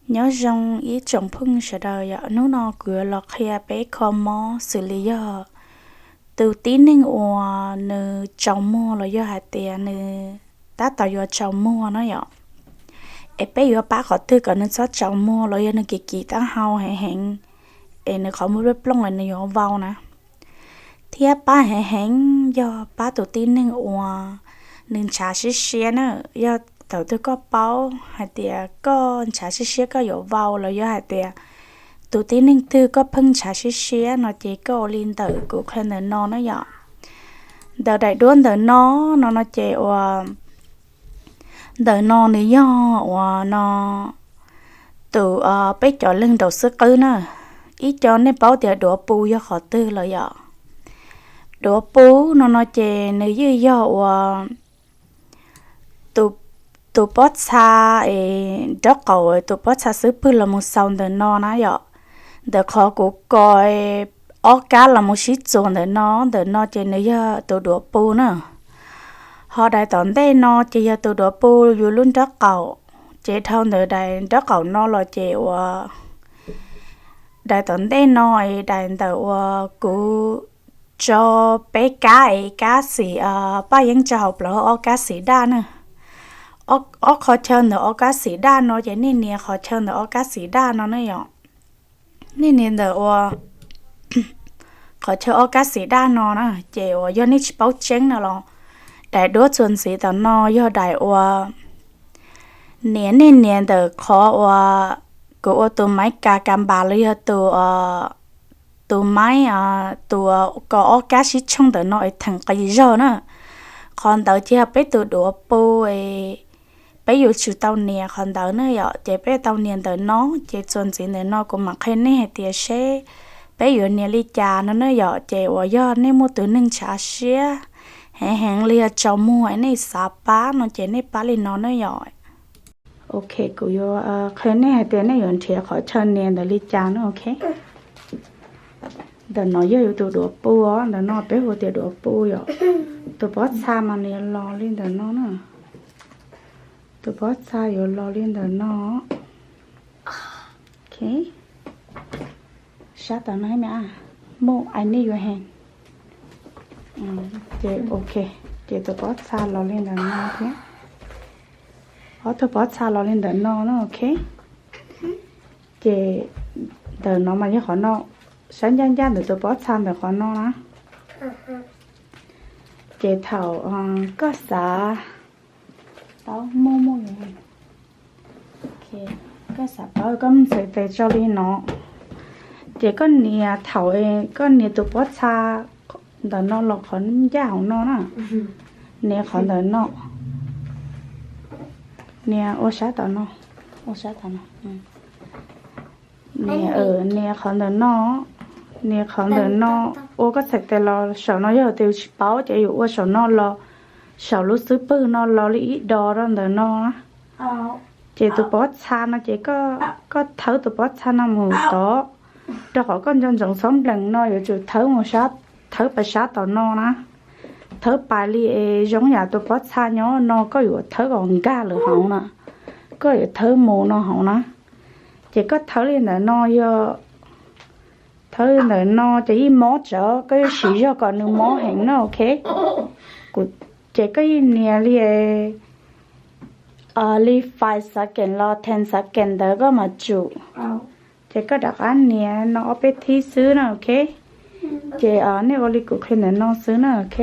Nyob zoo ib tsoom phooj ywg sawv daws yom, hnub no kuv yuav los qhia peb kho mob xws li yog tus tib neeg uas nws tsaus muag los yog hais tias nws tab tom yuav tsaus muag no yom. Es peb yuav pab qhov twg kom nws txhob tsaus muag los yog nws kim kim taub hau heev heev, es nws qhov muag plooj plooj es nws yuav vau na. Thiab pab heev heev yog pab tus tib neeg uas nws ntshav siab siab na. Yog thaum twg koj paub hais tias koj ntshav siab siab koj yuav vau los yog hais tias tus tib neeg twg koj pheej ntshav siab siab no ces koj ua li ntawm kuv qhia ntawm no na yom. Ntawm daim duab ntawm no, no no ces uas ntawm no nws yog uas no tus peb cov leeg nraum xwb qwb na. Ib co nej paub tias duav pu yog qhov twg los yom. Duav pu no no ces nws yeej yog uas tus pob txha es nraub qaum, tus pob txha xub pwg los mus xaus ntawm no na yom. Ntawm qhov kuv kos ob kab los mus sib txuas ntawm no, ntawm no ces nws yog tus duav pu na. Ho daim tom ntej no ces yog tus duav pu yus lub nraub qaum, ces dhau ntawm daim nraub qaum no los ces uas daim tom ntej no es daim ntawm uas kuv tso peb kab es kab xim paj yeeb tso hauv plaws ob kab xim daj na. Ob qhov chaw ntawm ob kab xim daj no ces nej nias qhov chaw ntawm ob kab xim daj no na yom. Nej nias ntawm uas qhov chaw ob kab xim daj no na, ces uas yog nej tsis paub tseeb no los daim duab txuas ntxiv tom no yog daim uas nias, nej nias ntawm qhov uas kuv ua tus maiv kas kas npas los yog tus, tus maiv, tus kos ob kab sib tshooj ntawm no es theem qis zog na. Qhov ntawd ces yog peb tus duav pu, peb yuav tsum tau nias qhov ntawd na yom. Ces peb tau nias ntawm no, ces txuas ntxiv ntawm no kuv mam qhia nej hais tias seb peb yuav nias li cas no na yom. Ces uas yog nej muaj tus neeg ntshav siab heev heev li yog tsaus muag es nej xav pab no ces nej pab li no na yom. Ok, kuv yuav qhia nej hais tias nej yuav nrhiav qhov chaw nias ntawd li cas na, ok. Ntawm no yog yus tus duav pu os, ntawm no peb hu tias duav pu yom. Tus pob txha mas nws yuav los li ntawm no na. Tus pob txha yuav los li ntawm no. Ok. Sab tom no me, move, I need your hand. Ces ok, ces tus pob txha los li ntawm no thiab. Ob tug pob txha los li ntawm no na, ok. Ces ntawm no mas yog qhov no, sab ncaj ncaj ntawm tus pob txha ntawm qhov no na. Ces thaum koj xav paub, move, move, koj xav paub koj muab txhais tes tso li no. Ces koj nias thaum koj nias tus pob txha ntawm no los qhov ncaj hauv no na. Nias qhov ntawm no. Nias ua sab tom no, ua sab tom no. Nias, nias qhov ntawm no, nias qhov ntawm no, ua koj txhais tes los saum no, yog tias tsis paub ces yus ua saum no los, saum lub xub pwg no los li ib do rau ntawm no na. Ces tus pob txha no ces koj thawb tus pob txha no mus tod, rau qhov koj nco ntsoov txhob nplees no, yuav tsum thawb mus, thawb pais sab tom no na. Thawb pais li es zoo yam tus pob txha nyob no koj yuav thawb kom nkag lawm hauv na, koj yuav thawb mus no hauv na. Ces koj thawb li ntawm no, yog thawb li ntawm no ces yeej mob tsawv, koj yuav siv zog kom nws mob heev na, ok. Ces koj yeej nias li, li five second los ten second ntawd koj mam tsum. Ces koj rov qab nias no ob peb thib xwb na, ok. Ces nej ua li kuv qhia ntawm no xwb na, ok.